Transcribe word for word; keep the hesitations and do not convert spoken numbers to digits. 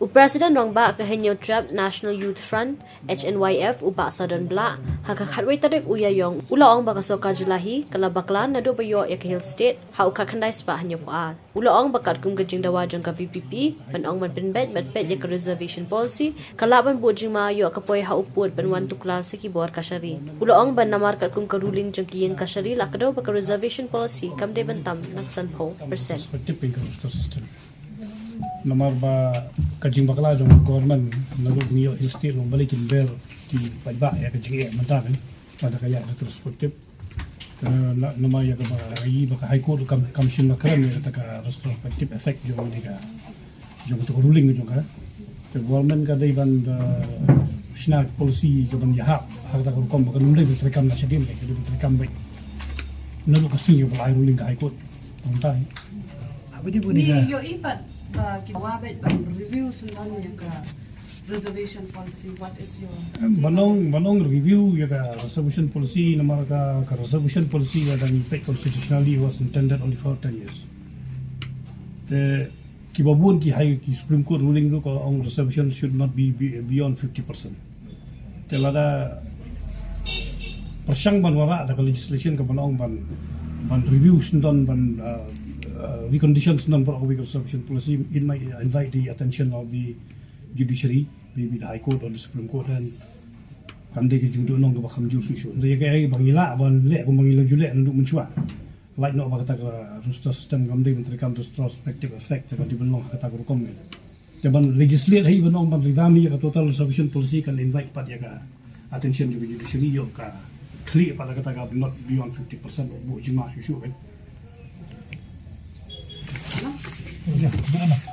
U President Rangbah ka Hynñiewtrep National Youth Front, H N Y F, u Bah Sadon Blah, ha ka khatwei tarik u Ïaïong, u la ong ba ka sorkar jylla hi ka la bakla naduh ba ïoh ïa ka Hill State ha u khatkhyndai spah hynñiewphew ar. U la ong ba katkum ka jingdawa jong ka V P P ban ong ban pynbeit bad peit ïa ka reservation policy, ka lah ban buh jingma ïoh ka poi ha u pud ban wan tuklar sa ki bor kashari. U la ong ba namar katkum ka ruling jong ki ïing kashari la kdew ba ka reservation policy kam dei ban tam na ka sanphew percent. Perspective in ka roster system. Namar ba ka jingbakla jong ka government naduh ba ngi ïoh Hill State long balei kin ber ki paidbah ïa ka jingeh mynta ne. Lada ka ïa retrospective. Ka na, namar ïa kaba ïa ba ka High Court kam kam shim la kren ïa kata ka retrospective effect jong kata ka, jong kata ka ruling jong ka. Ka government ka dei ban da shna policy ka ban ïahap ha kata ka rukom ba kan ym dei ban treikam na shadien, ka dei ban treikam beit naduh ka sngi ba la ai ruling ka High Court. Tang tai. Haba dei bun Ngi ka ïohi pat ba ki dawa beit ban review syndon ïa ka reservation policy. What is your Em, take on Ban ong, this? Ban ong review ïa ka reservation policy, namar ka, ka reservation policy lada ngi peit constitutionally was intended only for ten years. Te kiba bun ki high, ki Supreme Court ruling ruh ka ong reservation should not be, be beyond fifty percent. Te lada pyrshang ban wanrah da ka legislation ka ban ong ban, ban review syndon ban, uh, uh, recondition syndon baroh kawei ka reservation policy, it might invite the attention of the judiciary, maybe the High Court or the Supreme Court, and kan dei ka jingduhnong kaba kham jur shuh shuh. Hynrei ïa kaei ba ngi lah ban leh kumba ngi la ju leh naduh mynshuwa. Lait noh ba kata ka roster system kam dei ban treikam retrospective effect, te ka dei ban long ha kata ka rukom ne. Te ban legislate hi ban ong ban revamp hi ïa ka total reservation policy kan invite pat ïa ka attention jong ka judiciary, ïoh ka khlieh pat ïa kata ka not beyond fifty percent, buh jingma shuh shuh kan. Enough? Yeah, good enough.